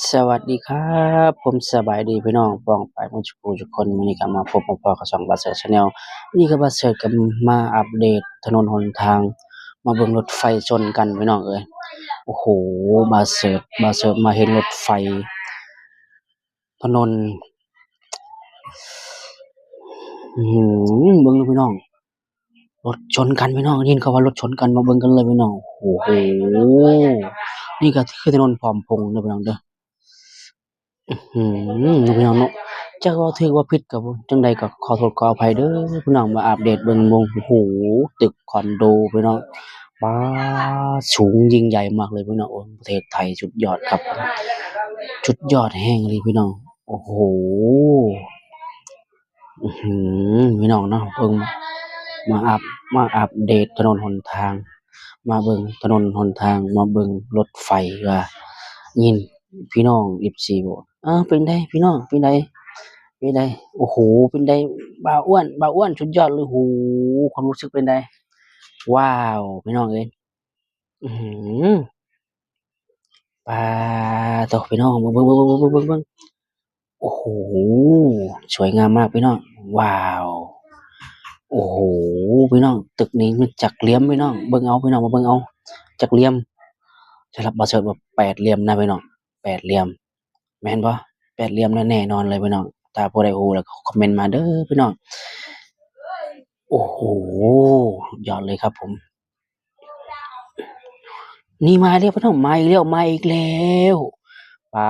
ສະຫວັດດີຄັບ ຜົມສະບາຍດີພີ່ນ້ອງປ້ອງປາຍໝົດທຸກຜູ້ທຸກຄົນ. ມື້ນີ້ກໍມາພົບມາພໍ້ກັບຊ່ອງບ່າວເສີດແຊນແນວ. ມື້ນີ້ກໍບ່າວເສີດກໍມາອັບເດດຖະໜົນຫົນທາງ ມາເບິ່ງລົດໄຟຊົນກັນພີ່ນ້ອງເອີຍ. ໂອ້ໂຫ ບ່າວເສີດ ບ່າວເສີດມາເຫັນລົດໄຟ ຖະໜົນ ອື ເບິ່ງດູພີ່ນ້ອງ ລົດຊົນກັນພີ່ນ້ອງ ໄດ້ຍິນເຂົາວ່າລົດຊົນກັນ ມາເບິ່ງກັນເລີຍພີ່ນ້ອງ. ໂອ້ໂຫ ນີ້ກໍຄືຖະໜົນພ້ອມພົງເດີພີ່ນ້ອງເດີ. ອື ພີ່ນ້ອງເນາະ ຈັກເວົ້າຖືກເວົ້າຜິດກໍບໍ່ ຈັ່ງໃດກໍຂໍໂທດຂໍອະໄພເດີພີ່ນ້ອງ. ມາອັບເດດເບິ່ງ ໂອ້ໂຫ ຕຶກຄອນໂດພີ່ນ້ອງ ປາ ສູງຍິ່ງໃຫຍ່ມາກເລີຍພີ່ນ້ອງ. ໂອ້ ປະເທດໄທສຸດຍອດຄັບ ສຸດຍອດແຮງອີ່ຫຼີພີ່ນ້ອງ. ໂອ້ໂຫ ອື ພີ່ນ້ອງເນາະ ເບິ່ງ ມາອັບ ມາອັບເດດຖະໜົນຫົນທາງ ມາເບິ່ງຖະໜົນຫົນທາງ ມາເບິ່ງລົດໄຟວ່າ ຍິນພີ່ນ້ອງເອັຟຊີບໍ່? ເອີ ເປັນໃດພີ່ນ້ອງ ເປັນໃດ ເປັນໃດ? ໂອ້ໂຫ ເປັນໃດບ່າວອ້ວນ ບ່າວອ້ວນ ສຸດຍອດເລີຍ. ໂອ້ໂຫ ຄວາມຮູ້ສຶກເປັນໃດ? ວ້າວ ພີ່ນ້ອງເອີຍ ອື ປາໂຕ ພີ່ນ້ອງ ເບິ່ງ ເບິ່ງ ເບິ່ງ ເບິ່ງ ເບິ່ງ ເບິ່ງ ເບິ່ງ ໂອ້ໂຫ ສວຍງາມມາກພີ່ນ້ອງ. ວ້າວ ໂອ້ໂຫ ພີ່ນ້ອງ ຕຶກນີ້ມັນຈັກຫຼ່ຽມພີ່ນ້ອງ ເບິ່ງເອົາພີ່ນ້ອງ ມາເບິ່ງເອົາ ຈັກຫຼ່ຽມ? ສຳລັບບ່າວເສີດວ່າແປດຫຼ່ຽມນະພີ່ນ້ອງ ແປດຫຼ່ຽມ ແມ່ນບໍ່? ແປດຫຼ່ຽມແນ່ນອນເລີຍພີ່ນ້ອງ. ຖ້າຜູ້ໃດຮູ້ແລ້ວກໍຄອມເມັນມາເດີພີ່ນ້ອງ. ໂອ້ໂຫ ສຸດຍອດເລີຍຄັບຜົມ. ນີ້ມາແລ້ວພີ່ນ້ອງ ມາອີກແລ້ວ ມາອີກແລ້ວ ປາ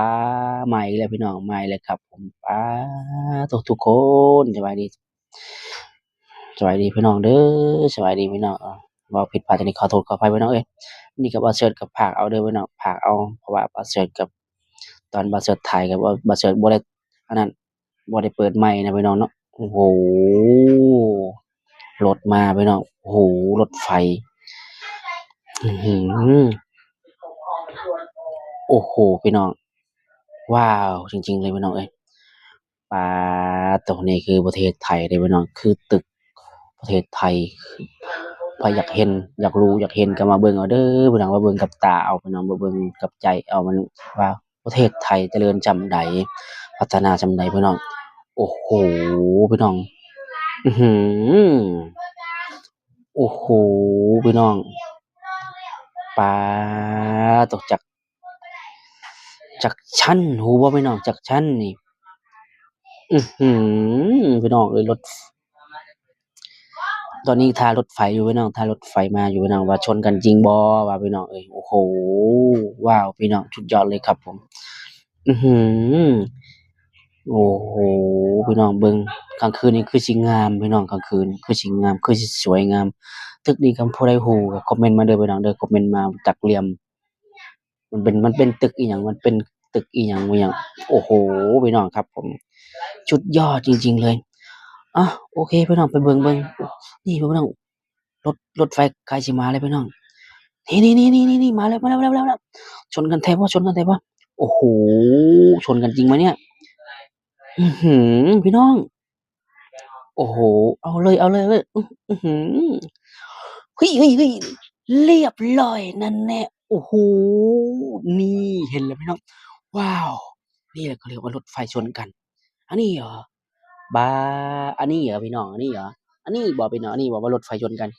ມາອີກແລ້ວພີ່ນ້ອງ ມາອີກແລ້ວຄັບຜົມ. ປາໂຕ ທຸກຄົນ ສະບາຍດີ ສະບາຍດີພີ່ນ້ອງເດີ ສະບາຍດີພີ່ນ້ອງ. ເວົ້າຜິດພາດຈັ່ງໃດຂໍໂທດຂໍອະໄພພີ່ນ້ອງເອີຍ. ນີ້ກໍບ່າວເສີດກໍພາກເອົາເດີພີ່ນ້ອງ ພາກເອົາ ເພາະວ່າບ່າວເສີດກັບ ຕອນບ່າວເສີດຖ່າຍກໍ ບ່າວເສີດບໍ່ໄດ້ ອັນນັ້ນ ບໍ່ໄດ້ເປີດໄມນະພີ່ນ້ອງເນາະ. ໂອ້ໂຫ ລົດມາພີ່ນ້ອງ ໂອ້ໂຫ ລົດໄຟ ອື ໂອ້ໂຫ ພີ່ນ້ອງ ວ້າວ ຈິງໆເລີຍພີ່ນ້ອງເອີຍ. ປາໂຕ ນີ້ຄືປະເທດໄທເດ້ພີ່ນ້ອງ ຄືຕຶກປະເທດໄທ. ໃຜຢາກເຫັນ ຢາກຮູ້ ຢາກເຫັນກໍມາເບິ່ງເອົາເດີພີ່ນ້ອງ ມາເບິ່ງກັບຕາເອົາພີ່ນ້ອງ ມາເບິ່ງກັບໃຈເອົາ ມັນວ່າ ປະເທດໄທຈະເລີນສ່ຳໃດ ພັດທະນາສ່ຳໃດພີ່ນ້ອງ. ໂອ້ໂຫ ພີ່ນ້ອງ ອື ໂອ້ໂຫ ພີ່ນ້ອງ ປາໂຕ ຈັກ ຈັກຊັ້ນ ຮູ້ບໍ່ພີ່ນ້ອງ ຈັກຊັ້ນນີ້ ອື ພີ່ນ້ອງເອີຍ. ລົດ ຕອນນີ້ຖ້າລົດໄຟຢູ່ພີ່ນ້ອງ ຖ້າລົດໄຟມາຢູ່ພີ່ນ້ອງ ວ່າຊົນກັນຈິງບໍ່ ວ່າພີ່ນ້ອງເອີຍ. ໂອ້ໂຫ ວ້າວ ພີ່ນ້ອງ ສຸດຍອດເລີຍຄັບຜົມ. ອື ໂອ້ໂຫ ພີ່ນ້ອງເບິ່ງ ກາງຄືນນີ້ຄືຊິງາມພີ່ນ້ອງ ກາງຄືນຄືຊິງາມ ຄືຊິສວຍງາມ. ຕຶກນີ້ຄັນຜູ້ໃດຮູ້ກໍຄອມເມັນມາເດີພີ່ນ້ອງເດີ ຄອມເມັນມາ ຈັກຫຼ່ຽມ ມັນເປັນ ມັນເປັນຕຶກອີ່ຫຍັງ ມັນເປັນຕຶກອີ່ຫຍັງ ອີ່ຫຍັງ. ໂອ້ໂຫ ພີ່ນ້ອງຄັບຜົມ ສຸດຍອດຈິງໆເລີຍ. ອາ ໂອເຄພີ່ນ້ອງ ໄປເບິ່ງ ເບິ່ງ ນີ້ພີ່ນ້ອງ ລົດ ລົດໄຟໃກ້ຊິມາແລ້ວພີ່ນ້ອງ. ນີ້ໆໆໆໆ ມາແລ້ວ ມາແລ້ວ ມາແລ້ວ ມາແລ້ວ. ຊົນກັນແທ້ບໍ່ ຊົນກັນແທ້ບໍ່? ໂອ້ໂຫ ຊົນກັນຈິງມະເນຍ. ອື ພີ່ນ້ອງ ໂອ້ໂຫ ເອົາເລີຍ ເອົາເລີຍ ເອົາເລີຍ ອື ຫື ເຮີ້ຍ ເຮີ້ຍ ເຮີ້ຍ ລຽບລ້ອຍ ນັ້ນແຫຼະ. ໂອ້ໂຫ ນີ້ ເຫັນແລ້ວພີ່ນ້ອງ ວ້າວ ນີ້ແຫຼະເຂົາຮຽກວ່າລົດໄຟຊົນກັນ. ອັນນີ້ເຫວະ ບາ ອັນນີ້ເຫວະພີ່ນ້ອງ ອັນນີ້ເຫວະ ອັນນີ້ບໍ່ພີ່ນ້ອງ ອັນນີ້ບໍ່ວ່າລົດໄຟຊົນກັນ?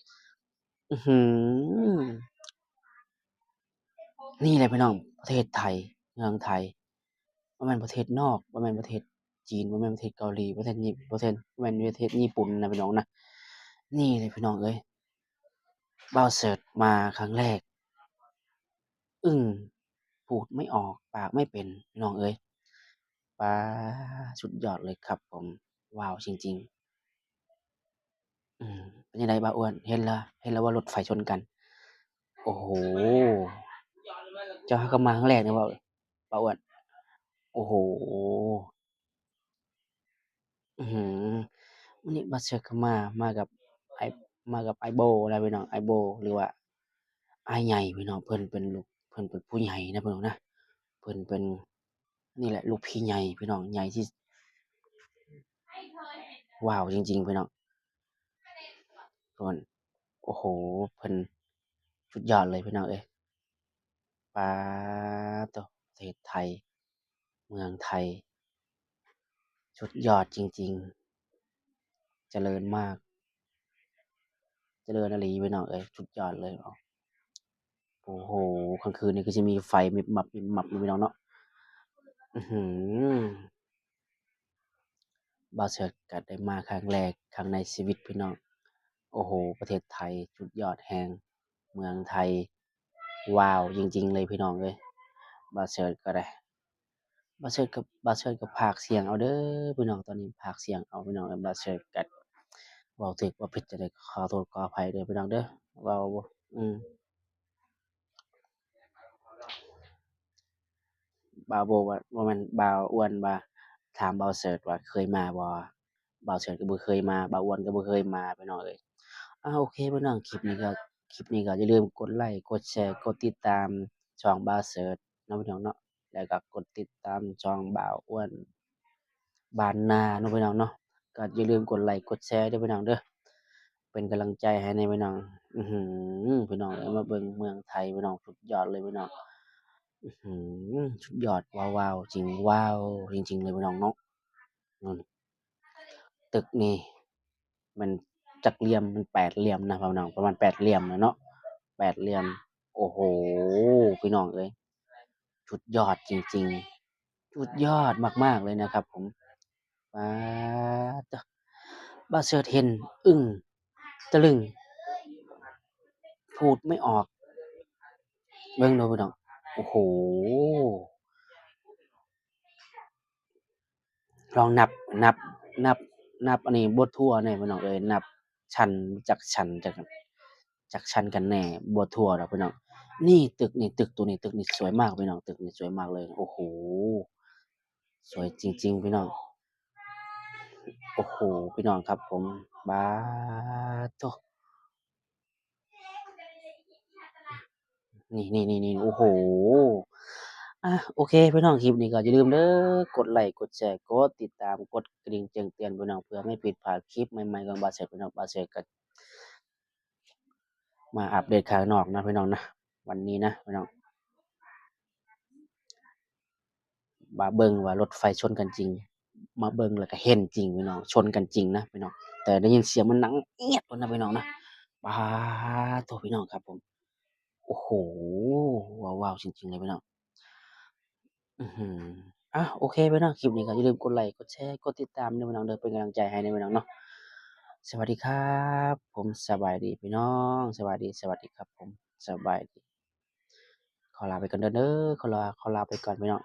ອື ຫື ນີ້ແຫຼະພີ່ນ້ອງ ປະເທດໄທ ເມືອງໄທ ບໍ່ແມ່ນປະເທດນອກ ບໍ່ແມ່ນປະເທດຈີນ ບໍ່ແມ່ນປະເທດເກົາຫຼີ ປະເທດຍີ່ ປະເທດ ບໍ່ແມ່ນປະເທດຍີ່ປຸ່ນນະພີ່ນ້ອງນະ. ນີ້ເລີຍພີ່ນ້ອງເອີຍ ບ່າວເສີດມາຄັ້ງແລກ ອຶ້ງ ພູດໄມ່ອອກ ປາກໄມ່ເປັນ ພີ່ນ້ອງເອີຍ. ປາ ສຸດຍອດເລີຍຄັບຜົມ ວ້າວຈິງໆ. ອືມ ເປັນຈັ່ງໃດບ່າວອ້ວນ ເຫັນລະ ເຫັນລະວ່າລົດໄຟຊົນກັນ? ໂອ້ໂຫ ເຈົ້າ ເຮົາກໍມາຄັ້ງແລກນີ້ ບ່າວ ບ່າວອ້ວນ. ໂອ້ໂຫ ອືມ ມື້ນີ້ບ່າວເສີດກໍມາ ມາກັບອ້າຍ ມາກັບອ້າຍໂບນະພີ່ນ້ອງ ອ້າຍໂບ ຫຼືວ່າອ້າຍໃຫຍ່ພີ່ນ້ອງ ເພິ່ນເປັນລູກ ເພິ່ນເປັນຜູ້ໃຫຍ່ນະພີ່ນ້ອງນະ ເພິ່ນເປັນ ນີ້ແຫຼະ ລູກພີ່ໃຫຍ່ພີ່ນ້ອງ ໃຫຍ່ທີ່ ວ້າວ ຈິງໆ ພີ່ນ້ອງ ເພິ່ນ ໂອ້ໂຫ ເພິ່ນສຸດຍອດເລີຍພີ່ນ້ອງເອີຍ. ປາໂຕ ປະເທດໄທ ເມືອງໄທ ສຸດຍອດຈິງໆ ຈະເລີນມາກ ຈະເລີນອີ່ຫຼີພີ່ນ້ອງເອີຍ ສຸດຍອດເລີຍ. ໂອ້ໂຫ ກາງຄືນນີ້ຄືຊິມີໄຟມິບມັບມິບມັບຢູ່ພີ່ນ້ອງເນາະ. ອືຫື ບ່າວເສີດກໍໄດ້ມາຄັ້ງແລກ ຄັ້ງໃນຊີວິດພີ່ນ້ອງ. ໂອ້ໂຫ ປະເທດໄທສຸດຍອດແຮງ ເມືອງໄທ ວ້າວຈິງໆເລີຍພີ່ນ້ອງເອີຍ. ບ່າວເສີດກໍໄດ້ ບ່າວເສີດກໍ ບ່າວເສີດກໍພາກສຽງເອົາເດີພີ່ນ້ອງ. ຕອນນີ້ພາກສຽງເອົາພີ່ນ້ອງເອີຍ. ບ່າວເສີດກໍເວົ້າຖືກເວົ້າຜິດຈັ່ງໃດກໍຂໍໂທດຂໍອະໄພເດີພີ່ນ້ອງເດີ. ເວົ້າ ອືມ ບ່າວໂບວ່າ ບໍ່ແມ່ນ ບ່າວອ້ວນວ່າ ຖາມບ່າວເສີດວ່າເຄີຍມາບໍ່? ບ່າວເສີດກໍບໍ່ເຄີຍມາ ບ່າວອ້ວນກໍບໍ່ເຄີຍມາພີ່ນ້ອງເອີຍ. ອາ ໂອເຄພີ່ນ້ອງ ຄລິບນີ້ກໍ ຄລິບນີ້ກໍຢ່າລືມກົດໄລ ກົດແຊ ກົດຕິດຕາມຊ່ອງບ່າວເສີດເນາະພີ່ນ້ອງເນາະ ແລ້ວກໍກົດຕິດຕາມຊ່ອງບ່າວອ້ວນບ້ານນາເນາະພີ່ນ້ອງເນາະ. ກໍຢ່າລືມກົດໄລກົດແຊເດີພີ່ນ້ອງເດີ ເປັນກຳລັງໃຈໃຫ້ແດ່ພີ່ນ້ອງ. ອືຫື ພີ່ນ້ອງເອີຍ ມາເບິ່ງເມືອງໄທພີ່ນ້ອງ ສຸດຍອດເລີຍພີ່ນ້ອງ. ອືຫື ສຸດຍອດ ວ້າວໆ ຈິງ ວ້າວຈິງໆເລີຍພີ່ນ້ອງເນາະ. ນັ້ນ ຕຶກນີ້ມັນຈັກຫຼ່ຽມ? ມັນແປດຫຼ່ຽມນະພີ່ນ້ອງ ປະມານແປດຫຼ່ຽມນະເນາະ ແປດຫຼ່ຽມ. ໂອ້ໂຫ ພີ່ນ້ອງເອີຍ ສຸດຍອດຈິງໆ ສຸດຍອດມາກໆເລີຍນະຄັບຜົມ. ປາດໂທ້ ບ່າວເສີດເຫັນອຶ້ງ ຕະລຶງ ພູດໄມ່ອອກ. ເບິ່ງເດີພີ່ນ້ອງ ໂອ້ໂຫ ລອງນັບ ນັບ ນັບ ນັບອັນນີ້ບໍ່ທົ່ວແນ່ພີ່ນ້ອງເອີຍ ນັບຊັ້ນ ຈັກຊັ້ນ ຈັກ ຈັກຊັ້ນກັນແນ່ ບໍ່ທົ່ວດອກພີ່ນ້ອງ. ນີ້ຕຶກນີ້ ຕຶກໂຕນີ້ ຕຶກນີ້ສວຍມາກພີ່ນ້ອງ ຕຶກນີ້ສວຍມາກເລີຍ. ໂອ້ໂຫ ສວຍຈິງໆພີ່ນ້ອງ. ໂອ້ໂຫ ພີ່ນ້ອງຄັບຜົມ ບາດໂທ້ ນີ້ໆໆໆ ໂອ້ໂຫ. ອາ ໂອເຄພີ່ນ້ອງ ຄລິບນີ້ກໍຢ່າລືມເດີ ກົດໄລ ກົດແຊ ກົດຕິດຕາມ ກົດກະດິ່ງແຈ້ງເຕືອນພີ່ນ້ອງ ເພື່ອບໍ່ໃຫ້ຜິດພາດຄລິບໃໝ່ໆຂອງບ່າວເສີດພີ່ນ້ອງ. ບ່າວເສີດກໍມາອັບເດດຂ້າງນອກນະພີ່ນ້ອງນະ ວັນນີ້ນະພີ່ນ້ອງ. ມາເບິ່ງວ່າລົດໄຟຊົນກັນຈິງ ມາເບິ່ງແລ້ວກໍເຫັນຈິງພີ່ນ້ອງ ຊົນກັນຈິງນະພີ່ນ້ອງ. ແຕ່ໄດ້ຍິນສຽງມັນດັງອຽດພຸ້ນນະພີ່ນ້ອງນະ. ປາດໂທ້ ພີ່ນ້ອງຄັບຜົມ ໂອ້ໂຫ ວ້າວໆ ຈິງໆເລີຍພີ່ນ້ອງ. ອືຫື ອາ ໂອເຄພີ່ນ້ອງ ຄລິບນີ້ກໍຢ່າລືມກົດໄລ ກົດແຊ ກົດຕິດຕາມເດີພີ່ນ້ອງເດີ ເປັນກຳລັງໃຈໃຫ້ເດີພີ່ນ້ອງເນາະ. ສະຫວັດດີຄັບຜົມ ສະບາຍດີພີ່ນ້ອງ ສະບາຍດີ ສະຫວັດດີຄັບຜົມ ສະບາຍດີ. ຂໍລາໄປກ່ອນເດີ ຂໍລາ ຂໍລາໄປກ່ອນພີ່ນ້ອງ.